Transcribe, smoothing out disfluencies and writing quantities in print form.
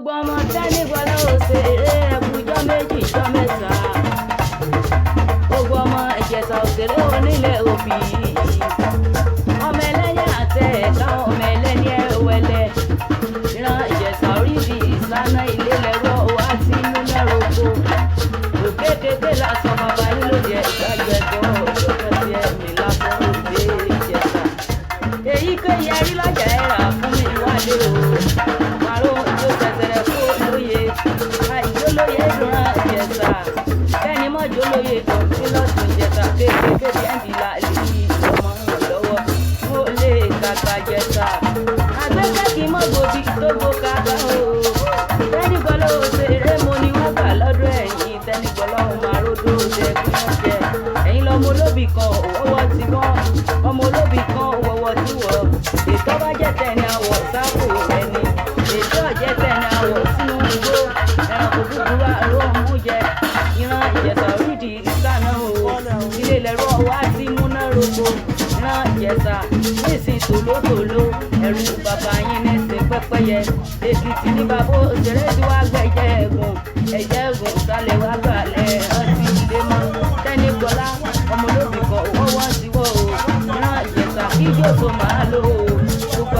Gbogbo ọmọ Tẹ́nígbọlá òṣèré, ẹkùjọ́ méjì jọ́ mẹ́ta. Gbogbo ọmọ Ìjẹ̀ṣà òṣèré onílẹ̀ òbí. Ọmọ ẹlẹ́yà àtẹ ẹ̀ka, ọmọ ẹlẹ́ni ẹ̀wẹ̀lẹ̀. Ìran Ìjẹ̀ṣà oríṣi ìsáná ilé lẹ́rọ wá sí múná roko. Òkékéké lásán bàbá yín ló jẹ ìgbàgbẹ́gbọ́ ọjọ́ tí ẹ̀mí lásán òde Ìjẹ̀ṣà. Èyíkéyìí ẹrí lọ́jà ẹ̀ rà fún mi wálé o. Màrún ìjó tẹ̀tẹ̀rẹ̀ kó lóye. Àìjólóye dùnrán Ìjẹ̀ṣà. Kẹ́ni mọ́jó lóye tó sí lọ́sùn Ìjẹ̀ṣà kékeré ẹ̀ǹdìlà lè yí ọmọ lọ́wọ́. Mo lè kàkà Jẹ̀ṣà. Àgbẹ̀kẹ́ kì í mọ́ gbòbí tó gbó kàkà o. Tẹ́nígbọ́lá òṣèré mo ni wọ́n gbà lọ́dọ̀ ẹ̀yìn. Tẹ́nígbọ́lá òun máa ródó jẹ kí wọ́n jẹ. Ẹ̀yin lọmọ olóbì kan òwọ́wọ́ ti wọ́n. Ọmọ olóbì kan òwọ́wọ́ ti wọ̀. Ètò bá jẹ́ tẹ̀ni àwọ̀ sápò ẹni. Ètò ọ̀jẹ́ tẹ̀ni àwọ̀ sínú igbó. Ẹranko búburú àrò mú jẹ. Ìran Ìjẹ̀ṣà orídìí ìsáná o. Ilé lẹ̀rọ wá sí múná roko. Ìran Ìjẹ̀ṣà nísìn tòlótòló. Ẹ̀rù bàbá yín nísìn pẹ́pẹ́yẹ. Èkìtì ní bàbá òṣèré tí wàá gbẹ̀jẹ̀ ẹ̀gùn. Ẹ̀jẹ̀ ẹ̀gùn sálẹ̀ wá gbàlẹ̀ ọtí ilé mọ́. Tẹ́nígbọlá ọmọ olóbì kan òwọ́wọ́ ti wọ́ o. Ìran Ìjẹ̀ṣà kí yóò tó máa lò ó. Gbogbo